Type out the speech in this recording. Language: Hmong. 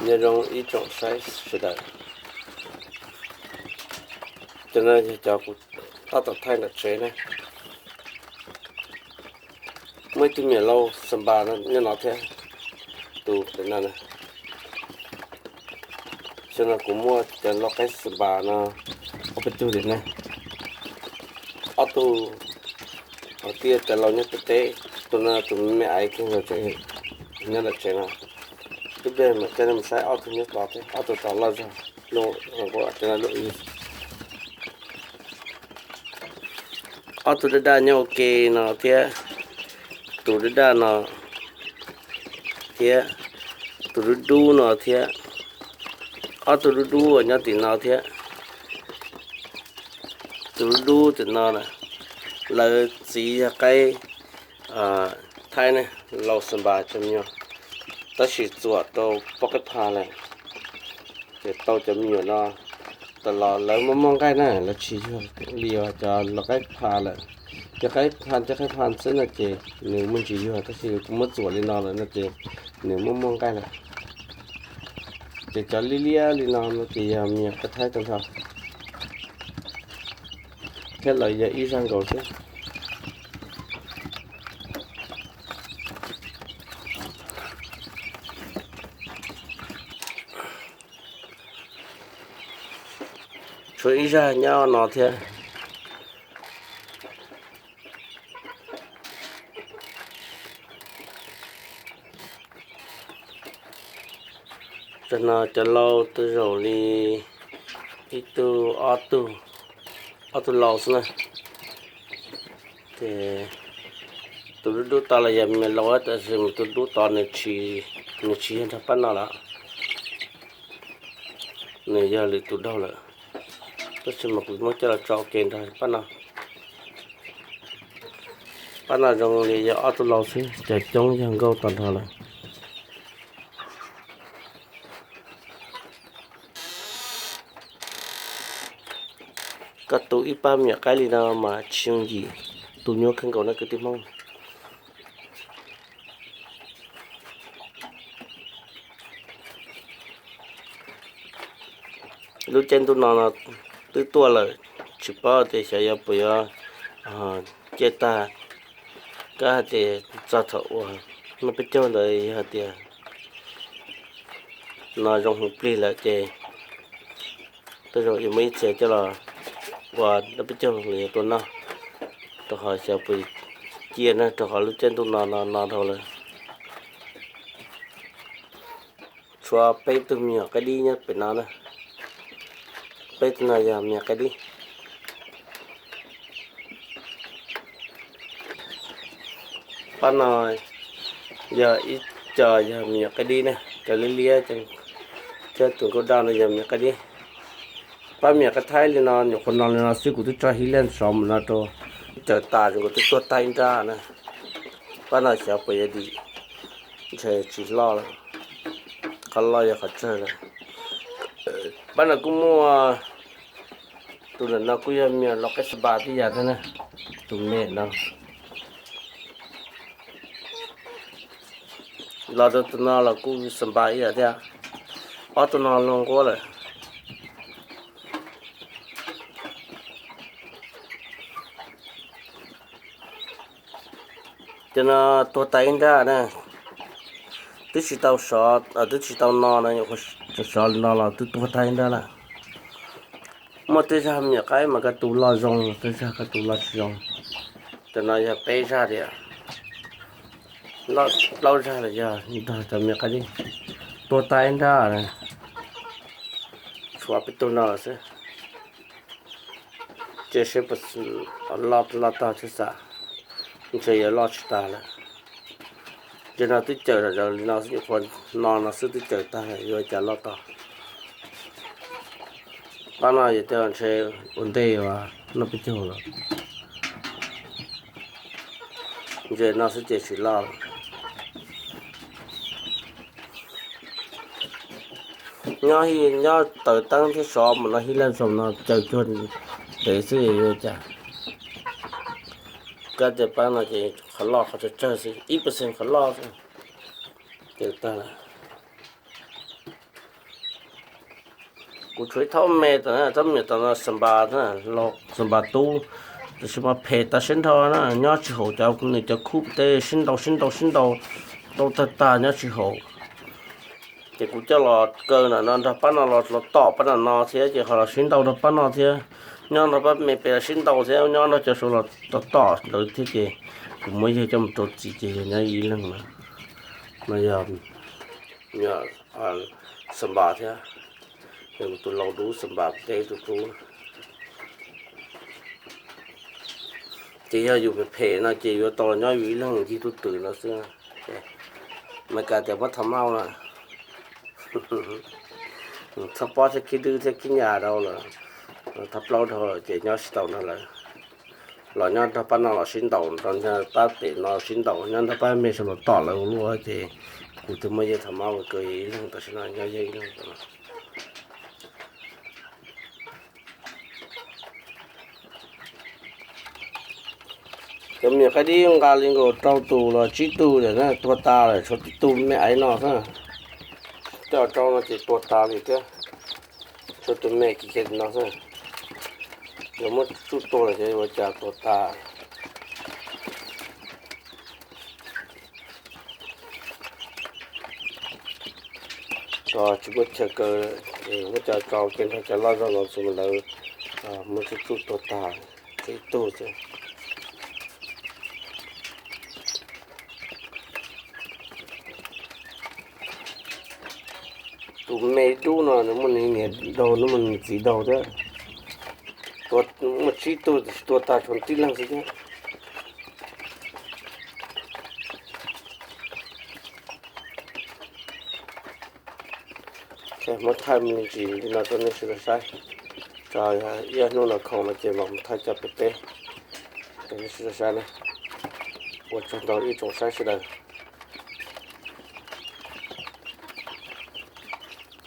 Nyob zoo ib tsoom saib sawv daws, cov no yog cov kuv tab tom thaij nram tsev na. Muaj ib tug me nyuam lau xas npas nyob no thiab, tus pem no na. Xyoo no kuv muaj cov lau qaib xas npas no ob peb tug li na. Ob tug hauv tiaj cov lau nyob teb teb, tus no tus me me aiv kiag nyob nram tsev no. Ib pliag mam coj nej mus saib ob tug nyob tod thiab, ob tug tod loj zog, lub, lub, ob tug daj daj nyob ua ke no thiab, tus daj daj no thiab, tus dub dub no thiab, ob tug dub dub uas nyob tim no thiab, tus dub dub tim no na. Lawv txiv yog qaib Thaib ne, lau xas npas cov me nyuam, tab sis txuam rau poj qaib pha lawm, ces tau cov me nyuam no tas los lawv muaj muaj nqaij na, lawv tsis yug li cov lau qaib pha lawm. Cov qaib pha, cov qaib pha xwb no ces nws muaj ntsis yuag, tab sis kuv muab txuam li no lawm no ces nws muaj muaj nqaij lawm. Ces cov liab liab li no no ces yog me nyuam qaib Thaib tag nrho, thiab lawv yog ib zaj nkaus xwb. Tshuav ib zaj nyob no thiab. Tam no cov lau tej zaum li ib tug, ob tug, ob tug lau xwb na. Ces tus dub dub tod los yog me lau, tab sis tus dub tod nws tsis, nws tsis yog nrog pab no lawm, nws yog lwm tus daug lawm. Tab sis mas kuv muab coj los tso ua ke nrog pab no. Pab no zoo li yog ob tug lau xwb, cov coob yog nkauj tag nrho lawm. Koj tu ib pab me nyuam qaib li no mas tsis yooj yim, tu nyuaj kawg nkaus na kwv tij Hmoob. Lub caij ntuj no no twb tuaj lawm, tsis paub tias xyov yuav puas yuav ciaj tag. Kab hais tias txog thaum uas noj peb caug ntawd yog hais tias no zoo heev plig lawm ces tej zaum yuav muaj ib txhia coj los ua noj peb caug los yuav tuaj noj, rau qhov xyov puas ciaj na, rau qhov lub caij ntuj no no no dhau lawm. Tshuav peb tug me nyuam qaib dib nyob pem no na. Peb tug no yog me nyuam qaib dib. Pab no yog ib co yog me nyuam qaib dib na, cov liab liab thiab tus nkauj daj no yog me nyuam qaib dib. Pab me nyuam qaib Thaib li no nyuam qhuav no li no xwb kuv twb tso hib liaj sov mus no rau, twb cawm tas ces kuv twb tuag tag ib nrab na. Pab no xyov puas yuav dim, ntshe tsis loj lawm, qhov loj yog qhov tsawg lawm. Pab no kuj muaj, tus ntawm no kuj yog me nyuam lau qaib xas npas tib yam thiab na, tus me no. Los rau tus no los kuj xas npas ib yam thiab, ob tug no luag nquab lawm. Cov no tuag tag ib nrab na, twb tsis tau sov, twb tsis tau no no, sov li no los twb tuag tag ib nrab lawm. Muaj tej zag me nyuam qaib mas koj tu loj zoo, tej zag koj tu loj tsis zoo. Cov no yog peb zag tias, plaub zag los yog nrog cov me nyuam qaib dib, tuag tag ib nrab na. Tshuav peb tug no xwb. Ces seb puas loj, loj tag thiab xav, ntshe yuav loj tsis tag lawm. Ces no twb cawm zom zaws li no xwb, nyuam qhuav no no xwb twb cawm tag lawm, yuav cas loj tag. Pab no yog tias ntshe ua ntej uas noj peb caug lawm. Ntses no xwb ces tsis loj lawm. Nyob, nyob taws teeb thiab sov mus no hib laj zoo no caws cuag ntev xwb yuav cas. Kab tias pab no ces qhov loj qhov tsawg tsawg xwb, ib percent qhov loj xwb. Ces tag lawm. Kuv tshuav ib thob me tas, txob me tas no, xa npas, xa npas tub, tab sis mas phem tas siab nrho na, nyob tsis haum cov nws cov khub pem teb, sib ntaus sib ntaus sib ntaus, ntaus tag tag nyob tsis haum. Ces kuv coj los kaw no nrog pab no los tom pab no no thiab, ces ho los sib ntaus nrog pab no thiab, nyob nrog pab me pem los sib ntaus thiab, nyob nrog cov saud los tom tom lawv thiab, ces kuv muab yawg coj mus rau txiv ces yawg nyob ib leeg na. No yog xa npas thiab, yog kuv tus lau dub xa npas teb tus tub. Ces yog yus phem phem no ces yuav tau los nyob yus ib leeg ncig tub twm no xwb. Meskas tias muab tha mauj na, txhob pob thiab khib dwb thiab khib nyas rau lawm, tha plaub dhau lawm ces nyob tsis tau nrog lawv. Los nyob nrog pab no los sib ntaus, nrog pab pem no sib ntaus, nyob nrog pab me saum los tom lawv ua luaj, ces kuv thiaj muab yawg tha mauj kaw ib leeg tam sim no nyob yawg ib leeg. Cov me nyuam qaib dib nqa li nkaus rau tus los tsib tug lawm na, tuag tas lawm, tshuav tib tug me aiv no xwb. Coj rau no ces tuag tas li thiab, tshuav tus me kiv kiv no xwb. Yuav muab tsuj tuag lawm ces ua cas tuag tas. Tsis muaj chaw kaw, muab cov tsau kiag nrog cov loj zog no xwb mas lawv muab tsuj tsuj tuag tag, tshuav ib tug xwb. Tus me dub no nws muaj nws niam daug, nws muaj nws txiv daug thiab. Muaj tsib tug, tab sis tuag tag tshuav tib leeg xwb thiab. Muab thaij me ntsis li no rau nej sawv daws saib, tso ib hnub no khoom no ces mam mus thaij cov pem teb rau nej sawv daws saib na. Ua tsaug ntau ib tsoom saib sawv daws.